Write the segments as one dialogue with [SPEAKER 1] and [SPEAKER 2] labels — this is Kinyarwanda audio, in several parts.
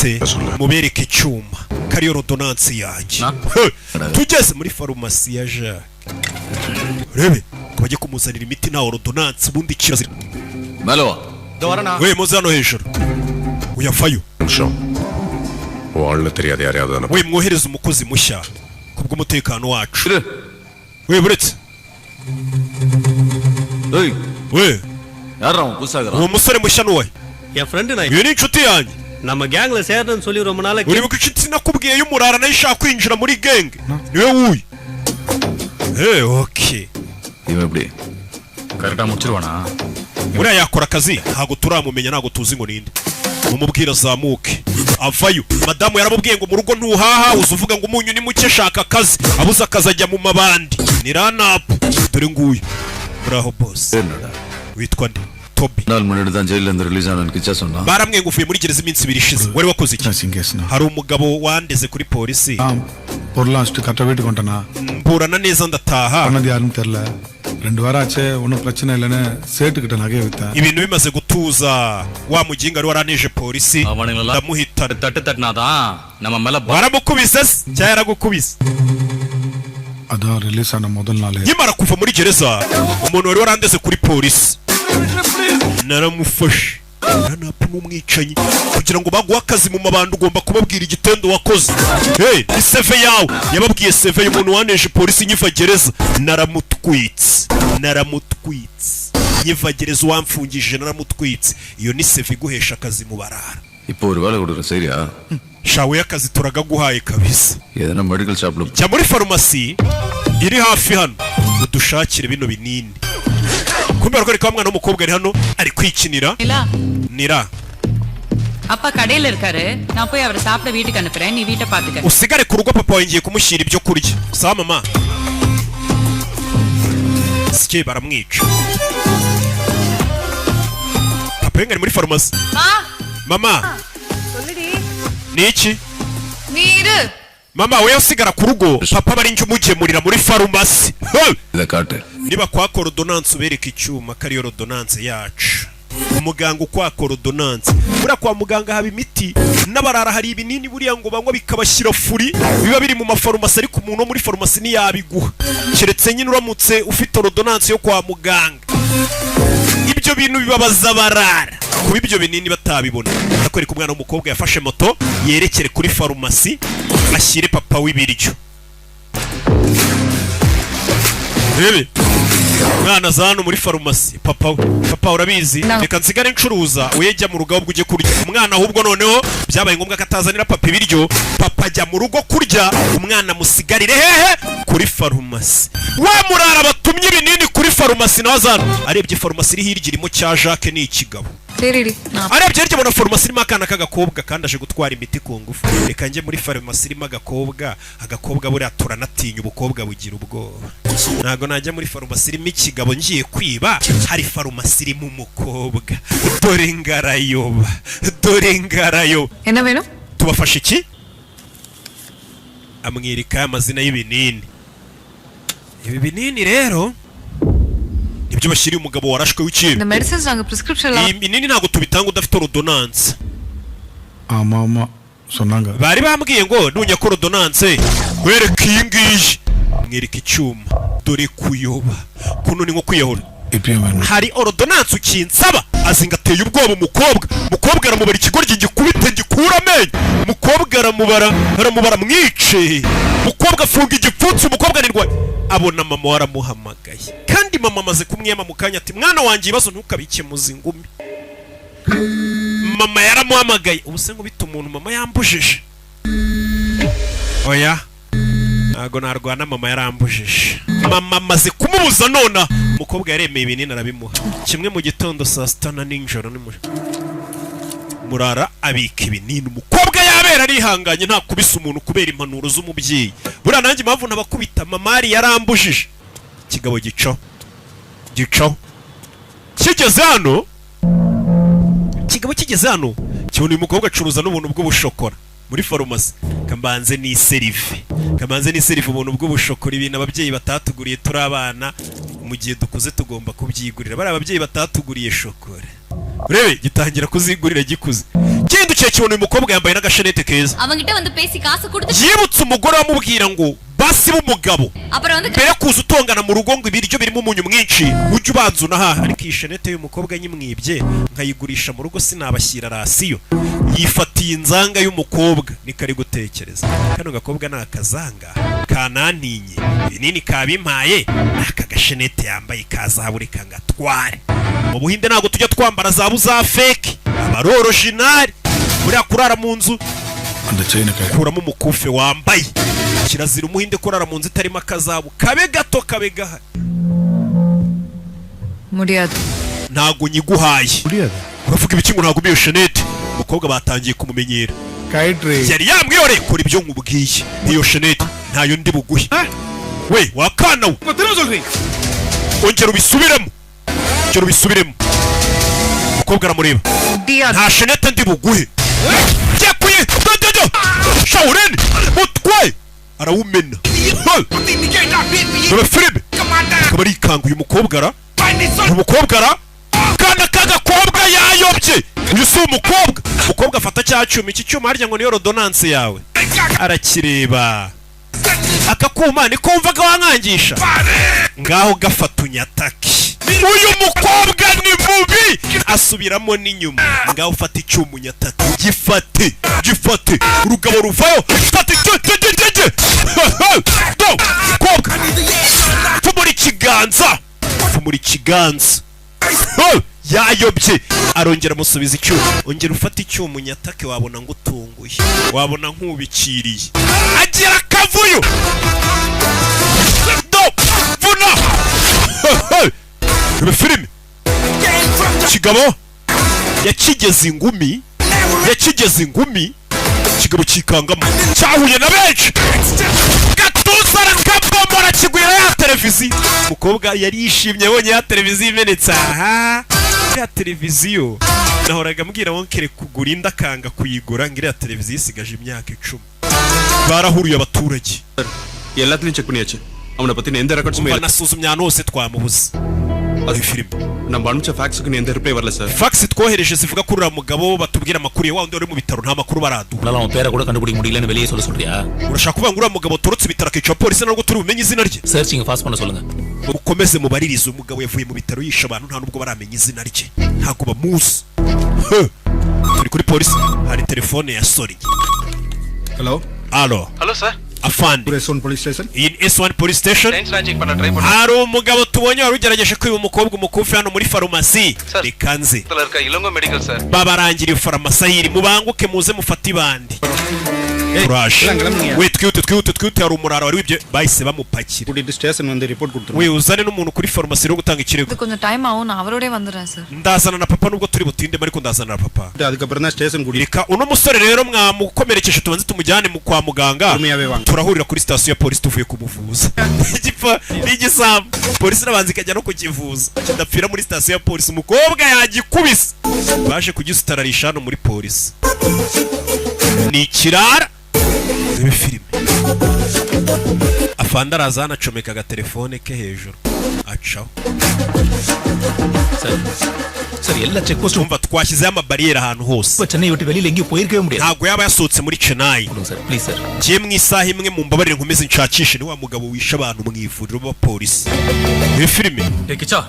[SPEAKER 1] Ordonnance, mubereke icyuma kariyo ordonnance yanjye. He, tugeze muri farumasi ya Jacques, urebe ko bajye kumuzanira imiti nta ordonnance, ubundi kirazira.
[SPEAKER 2] மேல வா.
[SPEAKER 1] We, muze hano hejuru, uyavayo.
[SPEAKER 3] நிமிஷம் உன் ஆளுன்னு தெரியாது யாரையாவது அனுப்பு.
[SPEAKER 1] We, mwohereze umukozi mushya kubw'umutekano wacu.
[SPEAKER 2] இரு.
[SPEAKER 1] We, buretse.
[SPEAKER 2] ஏய்.
[SPEAKER 1] We.
[SPEAKER 2] யாரா அவன் புதுசா
[SPEAKER 1] Uwo
[SPEAKER 2] இருக்கிறான்?
[SPEAKER 1] Musore mushya nuwe?
[SPEAKER 4] என் ஃப்ரெண்டு நான்.
[SPEAKER 1] Uyu ni inshuti yanjye.
[SPEAKER 4] நம்ம கேங்ல சேரணும்னு சொல்லி ரொம்ப நாளா.
[SPEAKER 1] Uribuka inshuti nakubwiye y'umurara nayo ishaka kwinjira muri gang? Niwe wuyu. Hey, okay.
[SPEAKER 2] இவன் எப்படி?
[SPEAKER 5] கரெக்டா முடிச்சிருவானா?
[SPEAKER 1] Buriya yakora akazi? Ntabwo turamumenya, ntabwo tuzi ngo ninde. Mumubwire azamuke. Avayo, madamu yaramubwiye ngo mu rugo ntuhaha, uza uvuga ngo umunyu ni muke, shaka akazi. Abuze akazi ajya mu mabandi. Ni ranapu, dore nguyu. Muraho boss.
[SPEAKER 2] என்னடா?
[SPEAKER 1] Witwa nde? Toby.
[SPEAKER 2] நாள் முன்னாடி தான் ஜெயில இருந்து ரிலீஸ் ஆனு கிச்சா சொன்னான்.
[SPEAKER 1] Barambwiye ngo uvuye muri gereza iminsi 2 ishize. Wari wakoze iki?
[SPEAKER 6] சிங்கேஷ்ண்ணா.
[SPEAKER 1] Hari umugabo wandeze kuri polisi.
[SPEAKER 6] ஆ பொருளாம் வச்சுட்டு கரெக்டாக வீட்டுக்கு வந்துட்டேண்ணா.
[SPEAKER 1] Mburana neza ndataha.
[SPEAKER 6] பண்ணது யாருன்னு தெரில. ரெண்டு வாரம் ஆச்சே, ஒன்றும் பிரச்சனை இல்லைன்னு சேட்டுக்கிட்ட நகையை விற்றேன்.
[SPEAKER 1] Ibintu bimaze gutuza, wa muginga wari waraneje polisi
[SPEAKER 5] அவனுங்களெல்லாம்
[SPEAKER 1] ndamuhitana.
[SPEAKER 5] தட்டு தட்டினாதான் நம்ம மேல
[SPEAKER 1] Waramukubise se cyangwa yaragukubise?
[SPEAKER 6] அதான் ரிலீஸ் ஆன முதல் நாள்.
[SPEAKER 1] Nkimara kuva muri gereza, umuntu wari warandeze kuri polisi naramufashe. Ranapu n'umwicanyi. Kugira ngo baguhe akazi mu mabandi ugomba kubabwira igitendo wakoze. Hey, ni CV yawe. Yababwiye CV y'umuntu waneje polisi nkiva gereza, naramutwitse, naramutwitse nkiva gereza, uwamfungishije naramutwitse. Iyo ni CV iguhesha akazi mu barara.
[SPEAKER 2] இப்போ ஒரு வேலை கொடுக்குறேன், சரியா?
[SPEAKER 1] Shawe, akazi turagaguhaye kabisa.
[SPEAKER 2] எதனா மெடிக்கல் ஷாப்ல
[SPEAKER 1] Jya muri farumasi iri hafi hano udushakire bino binini. Kumbe barakwereka wa mwana w'umukobwa ari hano ari kwikinira.
[SPEAKER 7] நிலா.
[SPEAKER 1] Nira.
[SPEAKER 7] அப்பா கடையில இருக்காரு, நான் போய் அவரை சாப்பிட வீட்டுக்கு அனுப்புறேன், நீ வீட்டை பாத்துக்க.
[SPEAKER 1] Usigare ku rugo, papa wawe ngiye kumushyira ibyo kurya. Sawa mama. Sike baramwica. Papa we ari muri farumasi.
[SPEAKER 7] மா.
[SPEAKER 1] Mama.
[SPEAKER 8] சொல்லுடி.
[SPEAKER 1] Ni iki?
[SPEAKER 8] நீ இரு.
[SPEAKER 1] Mama, we usigara ku rugo, papa bari njye umugemurira muri farumasi. Hey!
[SPEAKER 2] இதை காட்டு.
[SPEAKER 1] Niba kwaka ordonnance ubereka icyuma ko ariyo ordonnance yacu. Umuganga ukwaka ordonnance, buriya kwa muganga haba imiti n'abarara, hari ibinini buriya ngo banywa bikabashyira furi, biba biri mu mafarumasi, ariko umuntu wo muri farumasi ntiyabiguha keretse nyine uramutse ufite ordonnance yo kwa muganga. Ibyo bintu bibabaza abarara kuba ibyo binini batabibona. Arakwereka umwana w'umukobwa yafashe moto yerekere kuri farumasi ashyire papa w'ibiryo. Rebe mwana aza hano muri farumasi, papa we, papa urabizi, reka nsigare ncuruza, we jya mu rugo ahubwo ujye kurya. Umwana ahubwo noneho byabaye ngombwa ko atazanira papa ibiryo, papa ajya mu rugo kurya, umwana amusigarire hehe? Kuri farumasi. Wa murara batumye ibinini kuri farumasi nawe azana, arebye farumasi iri hirya irimo cya Jacques, ni ikigabo.
[SPEAKER 8] சரிடி நான்
[SPEAKER 1] Arebye hirya abona farumasi irimo akana k'agakobwa kandi aje gutwara imiti ku ngufu. Reka njye muri farumasi irimo agakobwa. Agakobwa buriya turanatinya, ubukobwa bugira ubwoba. Ntabwo najya muri farumasi irimo ikigabo ngiye kwiba, hari farumasi irimo umukobwa. Dore ngarayoba, dore ngarayoba.
[SPEAKER 8] என்ன வேணும்?
[SPEAKER 1] Tubafashe iki? Amwereka amazina y'ibinini. Ibi binini rero nibyo bashyiriye umugabo warashwe w'ikintu.
[SPEAKER 8] இந்த மெடிசன்ஸ் நாங்க prescription.
[SPEAKER 1] Iyi binini ntabwo tubitanga udafite ordonnance.
[SPEAKER 6] ஆமா ஆமா சொன்னாங்க.
[SPEAKER 1] Bari bambwiye ngo nunyaka ordonnance wereka iyi ngiyi. Mwereka icyuma. Dore kuyoba kuno ni nko kwiyahura.
[SPEAKER 6] இப்பயும் வேணும்.
[SPEAKER 1] Hari ordonnance ukinsaba? Azinga ateye ubwoba umukobwa. Umukobwa aramubara, ikigoryi gikubite gikura amenyo. Umukobwa aramubara, aramubara, mwice. Umukobwa afunga igipfunsi. Umukobwa nirwaye abona mama waramuhamagaye, kandi mama amaze kumwiyama mu kanya ati: "Mwana wanjye, ibibazo ntukabikemuze ingumi." Mama yaramuhamagaye. Ubu se nkubita umuntu mama yambujije? Oya, ntago narwana, mama yarambujije. Mama amaze kumubuza nona. Umukobwa yaremeye, ibinini arabimuha, kimwe mu gitondo, saa sita na nijoro. Ni murara abika ibinini. Umukobwa yabera arihanganye, ntakubise umuntu kubera impanuro z'umubyeyi. Buriya nanjye impamvu ntabakubita, mamari yarambujije. Ikigabo gicaho, gicaho, kigeze hano. Ikigabo kigeze hano kibona uyu mukobwa acuruza n'ubuntu bw'ubushokora muri farumasi. Kambanze ni serive, kamanze ni serive ubuntu bw'ubushokora, ibintu ababyeyi batatuguriye turi abana, mu gihe dukuze tugomba kubyigurira. Bariya ababyeyi batatuguriye shokora, Urebe gitangira kuzigurira gikuze. Gihindukiye kibona uyu mukobwa yambaye n'agashenete keza.
[SPEAKER 9] அவங்கிட்ட வந்து பேசி காசு கொடுத்து
[SPEAKER 1] Yibutse umugore wamubwira ngo basi b'umugabo
[SPEAKER 9] அப்புறம் வந்து
[SPEAKER 1] mbere yo kuza utongana mu rugo ngo ibiryo birimo umunyu mwinshi, ujye ubanza unahaha. Ariko iyi shenete y'umukobwa nyimwibye nkayigurisha mu rugo, sinabashyira ration. Yifatiye inzanga y'umukobwa, niko ari gutekereza. Kano gakobwa ni akazanga kanantinye, ibinini kabimpaye, aka gashenete yambaye kazahabu reka ngatware. Mu Buhinde ntabwo tujya twambara zabu za fake, aba ari original. Buriya kurara mu nzu
[SPEAKER 6] அந்த செயினை கழட்டி
[SPEAKER 1] kuramo umukufe wambaye. Kirazira Umuhinde kurara mu nzu itarimo akazabu, kabe gato kabe gahari.
[SPEAKER 8] முடியாது.
[SPEAKER 1] Ntago nyiguhaye.
[SPEAKER 6] முடியாது.
[SPEAKER 1] Uravuga ibiki ngo ntabwo iyo shenete? Umukobwa batangiye kumumenyera.
[SPEAKER 6] கயிற்று.
[SPEAKER 1] Yari yamwiyoreye. Kora ibyo nkubwiye, iyo shenete ntayo ndi buguhe. We wakana we,
[SPEAKER 6] திரும்ப சொல்றீங்க.
[SPEAKER 1] Ongera ubisubiremo, ongera ubisubiremo. Umukobwa aramureba.
[SPEAKER 8] முடியாது.
[SPEAKER 1] Nta shenete ndi buguhe. Jyakuye dododo shawureni mutwe arawumena. Hey! Dore filime akaba arikanga. Uyu mukobwa ara uyu mukobwa ara kana k'agakobwa yayobye. Uyu si umukobwa. Umukobwa afata cya cyuma. Iki cyuma harya ngo niyo ordonnance yawe? Arakireba. Aka kuma niko wumvaga wankangisha? Ngaho gafata unyataki. Uyu mukobwa ni mubi, asubiramo n'inyuma. Ngaho ufata icyuma unyataki, gifate, gifate. Urugabo ruvayo, fata icyo cyo cyo cyo cyo do mukobwa, pfumura ikiganza, pfumura ikiganza. Hey! Yayobye, arongera amusubiza icyuma. Ongera ufate icyuma unyatake, wabona ngutunguye, wabona nkubikiriye. Agira akavuyo do vuna. Hey! Reba filime. Kigabo yakigeze ingumi, yakigeze ingumi. Ikigabo kikangamo cyahuye na benshi. Gatuza arakabomora, kigwira ya televiziyo. Umukobwa yari yishimye abonye ya televiziyo imenetse. Aha ya televiziyo nahoraga mbwira wonkere kugura indi akanga kuyigura, ngo iriya televiziyo isigaje imyaka 10. Barahuruye abaturage.
[SPEAKER 4] எல்லாத்துலயும் செக் பண்ணியாச்சு. அவனை பத்தின எந்த ரெக்கார்ட்ஸுமே
[SPEAKER 1] Umva, nasuzumye ahantu hose, twamubuze.
[SPEAKER 4] அது
[SPEAKER 1] filime.
[SPEAKER 4] நம்ம அனுப்பிச்ச ஃபேக்ஸுக்கு எந்த ரிப்ளை வரல sir.
[SPEAKER 1] Fax twohereje zivuga ko uriya mugabo batubwira amakuru ye, wa wundi wari mu bitaro, nta makuru baraduha.
[SPEAKER 5] உன்னால அவன் பேரை கூட கண்டுபிடிக்க முடியலன்னு வெளியே சொல்ல சொல்றியா?
[SPEAKER 1] Urashaka kuvuga ngo uriya mugabo turutse ibitaro akica polisi nubwo turi bumenye izina rye?
[SPEAKER 5] Searching fast பண்ண சொல்லுங்க.
[SPEAKER 1] Mukomeze mubaririze. Umugabo yavuye mu bitaro yishe abantu, nta nubwo baramenya izina rye, ntabwo bamuzi. Huh. Turi kuri polisi, hari telefone ya sori.
[SPEAKER 6] Hello.
[SPEAKER 1] Alo.
[SPEAKER 10] Hello sir.
[SPEAKER 1] Afande.
[SPEAKER 6] S one police station.
[SPEAKER 1] Iyi ni S1 police station.
[SPEAKER 10] Chain snatching பண்ண try பண்ண
[SPEAKER 1] Hari umugabo tubonye wari ugerageje kwiba umukobwa umukufi hano muri farumasi.
[SPEAKER 10] Sir.
[SPEAKER 1] Reka nze.
[SPEAKER 10] இருக்க Ilango medical sir.
[SPEAKER 1] Babarangiriye farumasi ayiri, mubanguke muze mufate ibandi. Turaje we, twihute, twihute, twihute. Hari umurara wari wibye, bahise bamupakira.
[SPEAKER 6] கூட்டிட்டு station வந்து report கொடுத்துருவோம்.
[SPEAKER 1] We, uzane n'umuntu kuri farumasi rero gutanga ikirego.
[SPEAKER 8] இது கொஞ்சம் டைம் ஆகும், நான் அவரோடய வந்துடுறேன் sir.
[SPEAKER 1] Ndazana na papa, nubwo turi butindemo ariko ndazana na papa.
[SPEAKER 6] அதுக்கப்புறம் தான் station கூட்டிட்டு
[SPEAKER 1] Reka uno musore rero mwamukomerekeje tubanze tumujyane mu kwa muganga.
[SPEAKER 6] பொறுமையாவே வாங்க.
[SPEAKER 1] Turahurira kuri sitasiyo ya polisi tuvuye kumuvuza. Igipfa n'igisambo, polisi irabanza ikajya no kukivuza, kidapfira muri sitasiyo ya polisi. Umukobwa yagikubise, baje kugisutararisha hano muri polisi. Ni ikirara. Rebe filime. Afande araza hano, acomeka agatelefone ke hejuru, acaho.
[SPEAKER 5] Sir sir, எல்லா check போஸ்டும்
[SPEAKER 1] Umva, twashyizeho amabariyeri ahantu hose.
[SPEAKER 5] சென்னையை விட்டு வெளியில எங்கேயும் போயிருக்கவே முடியாது.
[SPEAKER 1] Ntabwo yaba yasohotse muri Chennai.
[SPEAKER 5] கொடுங்க sir, please sir.
[SPEAKER 1] Ngiye mu isaha imwe, mumbabarire nkomeze nshakishe. Ni wa mugabo wishe abantu mu ivuriro b'abapolisi. Iyo filime.
[SPEAKER 5] டேய் கிச்சா,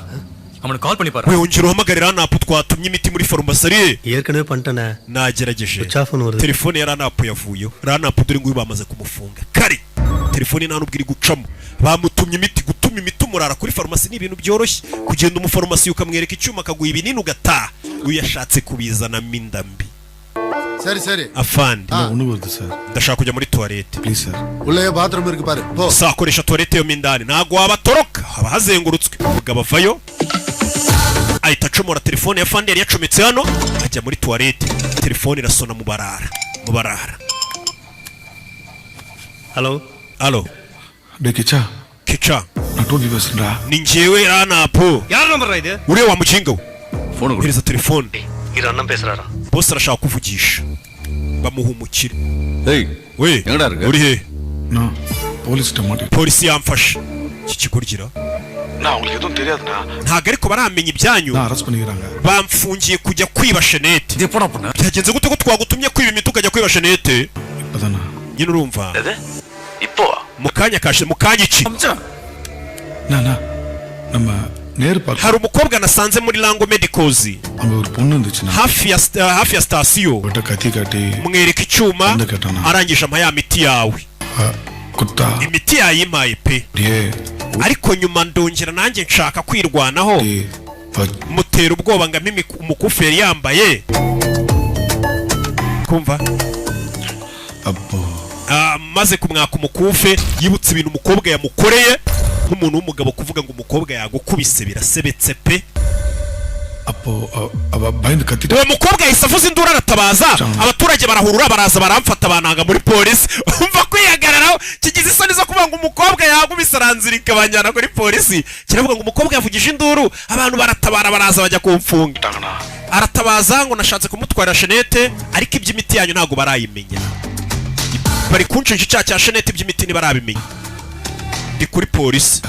[SPEAKER 5] அவனுக்கு கால் பண்ணி பாரு.
[SPEAKER 1] We, ongera uhamagare ranapu twatumye imiti muri farumasi ari.
[SPEAKER 4] ஏற்கனவே பண்ணிட்டேனே.
[SPEAKER 1] Nagerageje.
[SPEAKER 4] Switch off வருது.
[SPEAKER 1] Telefone ya ranapu yavuyeho. Ranapu dore nguyu bamaze kumufunga kare. Telefone nta nubwo iri gucamo. Bamutumye imiti. Gutuma imiti umurara kuri farumasi ni ibintu byoroshye, kugenda umufarumasi ukamwereka icyuma akaguha ibinini ugataha. Uyu yashatse kubizanamo inda mbi.
[SPEAKER 11] சரி சரி.
[SPEAKER 1] Afande.
[SPEAKER 6] ஒன்று வருது sir.
[SPEAKER 1] Ndashaka kujya muri toilette.
[SPEAKER 6] Please sir.
[SPEAKER 11] உள்ளே bathroom இருக்கு பாரு, போ.
[SPEAKER 1] Sakoresha toilette yo mo indani, ntabwo wabatoroka, haba hazengurutswe. Umugabo avayo, ahita acomora telefone ya fandi yari yacometse hano, ajya muri toilette. Telefone irasona mu barara, mu barara.
[SPEAKER 4] Hello.
[SPEAKER 1] Alo.
[SPEAKER 6] டே கிச்சா.
[SPEAKER 1] Kica.
[SPEAKER 6] நான் டோபி பேசுறேன்டா.
[SPEAKER 1] Ni njyewe ranapu.
[SPEAKER 4] யார் நம்பர் இது?
[SPEAKER 1] Uriya wa mujinga we.
[SPEAKER 2] போன கொடு.
[SPEAKER 1] Hereza telefone.
[SPEAKER 4] இது அண்ணன் பேசுறாரா?
[SPEAKER 1] Bose arashaka kuvugisha, bamuha umukire.
[SPEAKER 2] ஏய்,
[SPEAKER 1] We.
[SPEAKER 2] எங்கடா இருக்க?
[SPEAKER 1] Uri he?
[SPEAKER 6] நான் போலீஸ்கிட்ட மாட்டேன்.
[SPEAKER 1] Polisi yamfashe. Iki kigoryi.
[SPEAKER 10] நான் அவங்களுக்கு எதுவும் தெரியாதுண்ணா.
[SPEAKER 1] Ntabwo ariko baramenya ibyanyu.
[SPEAKER 6] நான் அரெஸ்ட் பண்ணிக்கிறாங்க.
[SPEAKER 1] Bamfungiye kujya kwiba chaînette.
[SPEAKER 2] எப்படா பண்ண?
[SPEAKER 1] Byagenze gute ko twagutumye kwiba imiti ukajya kwiba chaînette?
[SPEAKER 6] இப்பதானா?
[SPEAKER 1] Nyine urumva.
[SPEAKER 10] எது இப்போ?
[SPEAKER 1] Mu kanya kashe, mu kanya iki?
[SPEAKER 6] அண்ணா, நம்ம நேரு பார்க்க
[SPEAKER 1] Hari umukobwa nasanze muri Rango Medicals
[SPEAKER 6] அங்க ஒரு பொண்ணு இருந்துச்சுண்ணா.
[SPEAKER 1] hafi ya sitasiyo.
[SPEAKER 6] அவட்ட கத்தி காட்டி
[SPEAKER 1] Mwereka icyuma,
[SPEAKER 6] Ndakatana.
[SPEAKER 1] arangije ampa ya miti yawe.
[SPEAKER 6] குத்தா
[SPEAKER 1] Imiti yayimpaye pe,
[SPEAKER 6] அப்படியே
[SPEAKER 1] ariko nyuma ndongera nanjye nshaka kwirwanaho,
[SPEAKER 6] ஊத்தி வ-
[SPEAKER 1] mutera ubwoba ngo ampe umukufi yari yambaye, kumva.
[SPEAKER 6] அப்போ
[SPEAKER 1] Maze kumwaka umukufe, yibutse ibintu umukobwa yamukoreye. Nk'umuntu w'umugabo, kuvuga ngo umukobwa yagukubise birasebetse pe.
[SPEAKER 6] அப்போ அவ- அவ பயந்து கத்திட்டா.
[SPEAKER 1] Uwo mukobwa yahise avuza induru, aratabaza, abaturage barahurura, baraza baramfata, bananga muri polisi. Umva kwihagararaho kigize isoni zo kuvuga ngo umukobwa yagubise aranzirika, banjyana kuri polisi. Kiravuga ngo umukobwa yavugije induru, abantu baratabara, baraza bajya kumfunga. Aratabaza ngo nashatse kumutwara chaînette, ariko iby'imiti yanyu ntabwo barayimenya. Bari kunshinja icyaha cya chaînette, iby'imiti ntibarabimenya, ndi kuri polisi.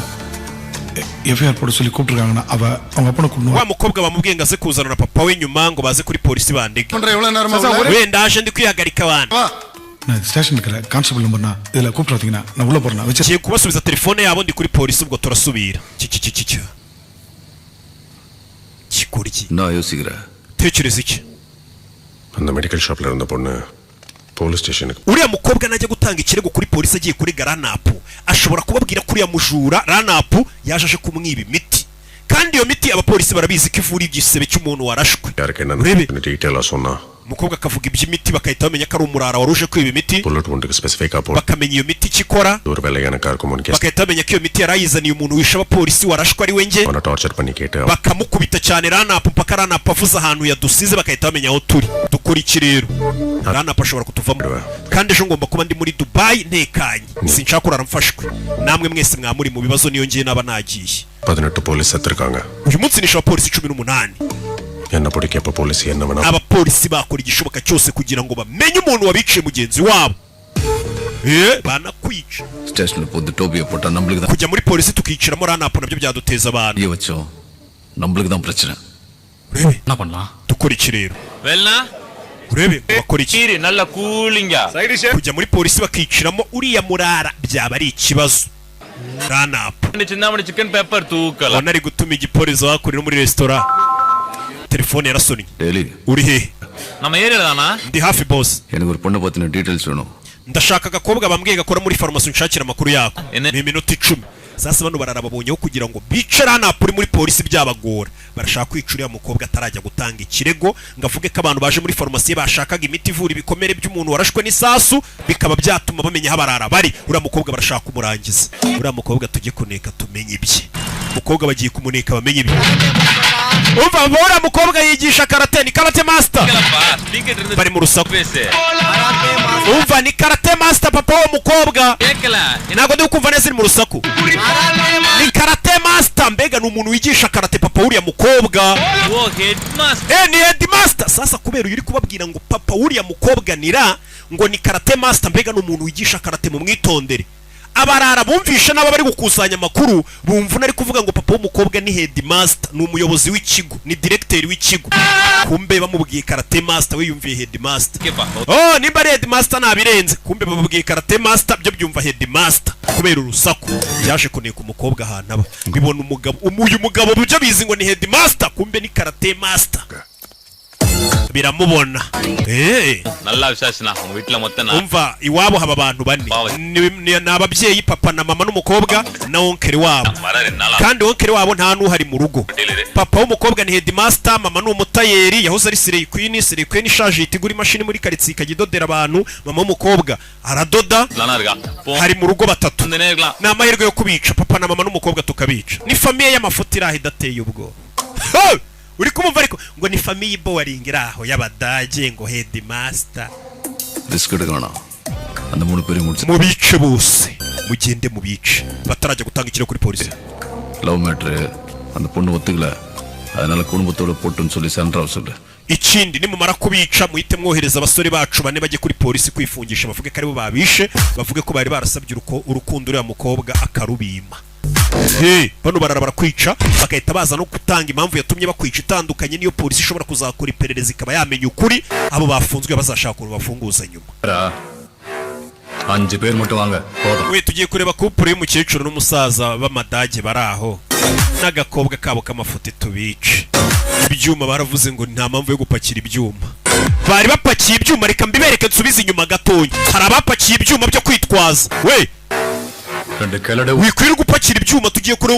[SPEAKER 6] FIR போட சொல்லி கூப்பிட்டுருக்காங்கண்ணா. அவ அவங்க அப்பனை கூப்பிடுவா.
[SPEAKER 1] Wa mukobwa bamubwiye ngo aze kuzana na papa we nyuma, ngo baze kuri polisi bandege.
[SPEAKER 11] பண்ற எவ்வளவு நேரமா உள்ள?
[SPEAKER 1] Wenda aje, ndi kwihagarika abantu.
[SPEAKER 11] வா.
[SPEAKER 6] நான் ஸ்டேஷன் இருக்கிற கான்ஸ்டபிள் நம்பர்ண்ணா. இதுல கூப்பிட்றாதீங்கண்ணா, நான் உள்ள போறேண்ணா, வச்சு.
[SPEAKER 1] Ngiye kubasubiza telefone yabo, ndi kuri polisi, ubwo turasubira. Iki iki iki kigoryi.
[SPEAKER 2] என்ன யோசிக்கிற?
[SPEAKER 1] Tekereza iki?
[SPEAKER 3] அந்த மெடிக்கல் ஷாப்ல இருந்த பொண்ணு போலீஸ் ஸ்டேஷனுக்கு
[SPEAKER 1] Uriya mukobwa najya gutanga ikirego kuri polisi, agiye kurega Ranapu, ashobora kubabwira ko uriya mujura Ranapu yaje aje kumwiba imiti, kandi iyo miti abapolisi barabizi ko ivura igisebe cy'umuntu warashwe.
[SPEAKER 3] யாருக்கு
[SPEAKER 1] Urebe.
[SPEAKER 3] என்ன டீட்டெயிலாக சொன்னா
[SPEAKER 1] Umukobwa akavuga iby'imiti, bagahita bamenya ko ari umurara wari uje kwiba imiti.
[SPEAKER 3] Bullet ஒன்றுக்கு ஸ்பெசிஃபிக்காக போட்டு
[SPEAKER 1] Bakamenya iyo miti icyo ikora.
[SPEAKER 3] ஒரு வேலை எனக்கா இருக்குமோன்னு case
[SPEAKER 1] Bagahita bamenya ko iyo miti yari ayizaniye umuntu wishe abapolisi warashwe ari we nge.
[SPEAKER 3] அவனை டார்ச்சர் பண்ணி கேட்டு
[SPEAKER 1] Bakamukubita cyane Ranapu mpaka Ranapu avuze ahantu yadusize, bagahita bamenya aho turi. Dukora iki rero? Ranapu ashobora kutuvamo, kandi ejo ngomba kuba ndi muri Dubayi ntekanye. Sinshaka kurara mfashwe. Namwe mwese mwamuri mu bibazo niyo ngiye naba nagiye.
[SPEAKER 3] பதினெட்டு போலீஸ் செத்துருக்காங்க.
[SPEAKER 1] Uyu munsi nishe abapolisi 18.
[SPEAKER 3] என்ன பிடிக்க எப்போ போலீஸ் என்ன வேணா
[SPEAKER 1] Abapolisi bakora igishoboka cyose kugira ngo bamenye umuntu wabiciye mugenzi wabo. Banakwica.
[SPEAKER 2] ஸ்டேஷன்ல போட்டு டோபியை போட்டா நம்மளுக்கு தான்
[SPEAKER 1] Kujya muri polisi tukiciramo Ranapu nabyo byaduteza abantu.
[SPEAKER 2] கையை வச்சோம், நம்மளுக்கு தான் பிரச்சனை.
[SPEAKER 1] Urebe.
[SPEAKER 5] என்ன பண்ணலாம்?
[SPEAKER 1] Dukora iki rero?
[SPEAKER 10] வெல்னா
[SPEAKER 1] Urebe ngo bakora iki.
[SPEAKER 10] நல்ல கூலிங்கா.
[SPEAKER 1] Kujya muri polisi bakiciramo uriya murara byaba ari ikibazo, Ranapu.
[SPEAKER 10] Chintamani chicken pepper தூக்கலாம்.
[SPEAKER 1] Ubona ari gutuma igipolisi hakurya no muri resitora. Telefone yarasonnye.
[SPEAKER 2] Daily.
[SPEAKER 1] Uri hehe?
[SPEAKER 10] நம்ம ஏரியால தானா?
[SPEAKER 1] Ndi hafi, boss.
[SPEAKER 2] எனக்கு ஒரு பொண்ணை பத்தின டீட்டெயில்ஸ் வேணும்.
[SPEAKER 1] Ndashaka agakobwa bambwiye gakora muri farumasi, unshakira amakuru yako.
[SPEAKER 10] Ene-
[SPEAKER 1] Ni iminota 10. Sasa bano bararababonyeho kugira ngo bicare hano uri muri polisi byabagora. Barashaka kwica uriya mukobwa atarajya gutanga ikirego ngo avuge ko abantu baje muri farumasi bashakaga imiti ivura ibikomere by'umuntu warashwe n'isasu, bikaba byatuma bamenya aho abarara bari. Uriya mukobwa barashaka kumurangiza. Uriya mukobwa tujye kuneka tumenye ibye. Umukobwa bagiye kumuneka bamenye ibye. Umva, uriya mukobwa yigisha karate, ni karate master.
[SPEAKER 10] Speaker இருந்து
[SPEAKER 1] Bari mu rusaku.
[SPEAKER 10] பேசு.
[SPEAKER 1] Umva, ni karate master papa w'uwo mukobwa.
[SPEAKER 10] கேட்கல.
[SPEAKER 1] Ntabwo ndi kumva neza, iri mu rusaku. Ni karate master, mbega ni umuntu wigisha karate, papa w'uriya mukobwa.
[SPEAKER 10] O head master.
[SPEAKER 1] Ni head master. Sasa kubera uyu uri kubabwira ngo papa w'uriya mukobwa nira ngo ni karate master, mbega ni umuntu wigisha karate, mu mwitondere. Abarara bumvishe n'aba bari gukusanya amakuru, bumva unari kuvuga ngo papa w'umukobwa ni head master, ni umuyobozi w'ikigo, ni directeur w'ikigo. Kumbe bamubwiye karate master, we yumviye head master. Oh, nimba ari head master nabirenze. Kumbe bamubwiye karate master, byo byumva head master kubera urusaku. Byaje kuneka umukobwa ahantu aba, bibona umugabo uyu mugabo byo bizi ngo ni head master, kumbe ni karate master, biramubona.
[SPEAKER 10] நல்லா விசாரிச்சுனா உங்க வீட்டுல மொத்தம் நான்
[SPEAKER 1] Umva, iwabo haba abantu bane. Ni ababyeyi, papa na mama n'umukobwa na oncle wabo.
[SPEAKER 10] வர ரெண்டு நாளா.
[SPEAKER 1] Kandi oncle wabo nta n'uhari mu rugo. Papa w'umukobwa ni headmaster, mama ni umutayeri, yahoze ari slay queen. Slay queen ishaje ihita igura imashini muri karitsiye ikajya idodera abantu. Mama w'umukobwa aradoda.
[SPEAKER 10] நல்லா இருக்கா போ.
[SPEAKER 1] Hari mu rugo batatu.
[SPEAKER 10] வந்துனே இருக்கலாம்.
[SPEAKER 1] Ni amahirwe yo kubica, papa na mama n'umukobwa tukabica. Ni famille y'amafuti iraho idateye ubwoba. Ho! Uri kumva ariko ngo ni famille ibowaringa iri aho y'abadage, ngo headmaster.
[SPEAKER 2] Risk எடுக்க வேணாம். அந்த மூணு பேரையும் முடிச்சு
[SPEAKER 1] Mubice bose, mugende mubice batarajya gutanga ikirego kuri polisi.
[SPEAKER 2] Love matter, அந்த பொண்ணு ஒத்துக்கல, அதனால குடும்பத்தோட போட்டுன்னு சொல்லி சரண்டர் சொல்லு.
[SPEAKER 1] Ikindi, nimumara kubica muhite mwohereza abasore bacu bane bajye kuri polisi kwifungisha, bavuge ko aribo babishe, bavuge ko bari barasabye urukundo uriya mukobwa akarubima. Hey, bano barara barakwica, bagahita baza no gutanga impamvu yatumye bakwica itandukanye niyo polisi ishobora kuzakora iperereza ikaba yamenya ukuri. Abo bafunzwe bazashaka ukuntu bafunguza nyuma.
[SPEAKER 2] அஞ்சு பேர் மட்டும் வாங்க போதும்.
[SPEAKER 1] We, tugiye kureba couple y'umukecuru n'umusaza b'amadage bari aho n'agakobwa kabo k'amafuti, tubice. Ibyuma baravuze ngo nta mpamvu yo gupakira ibyuma. Bari bapakiye ibyuma, reka mbibereke, nsubize inyuma gatonya. Hari abapakiye ibyuma byo kwitwaza we.
[SPEAKER 2] ரெண்டு கிழடு
[SPEAKER 1] Wikwiriye gupakira ibyuma, tugiye kureba.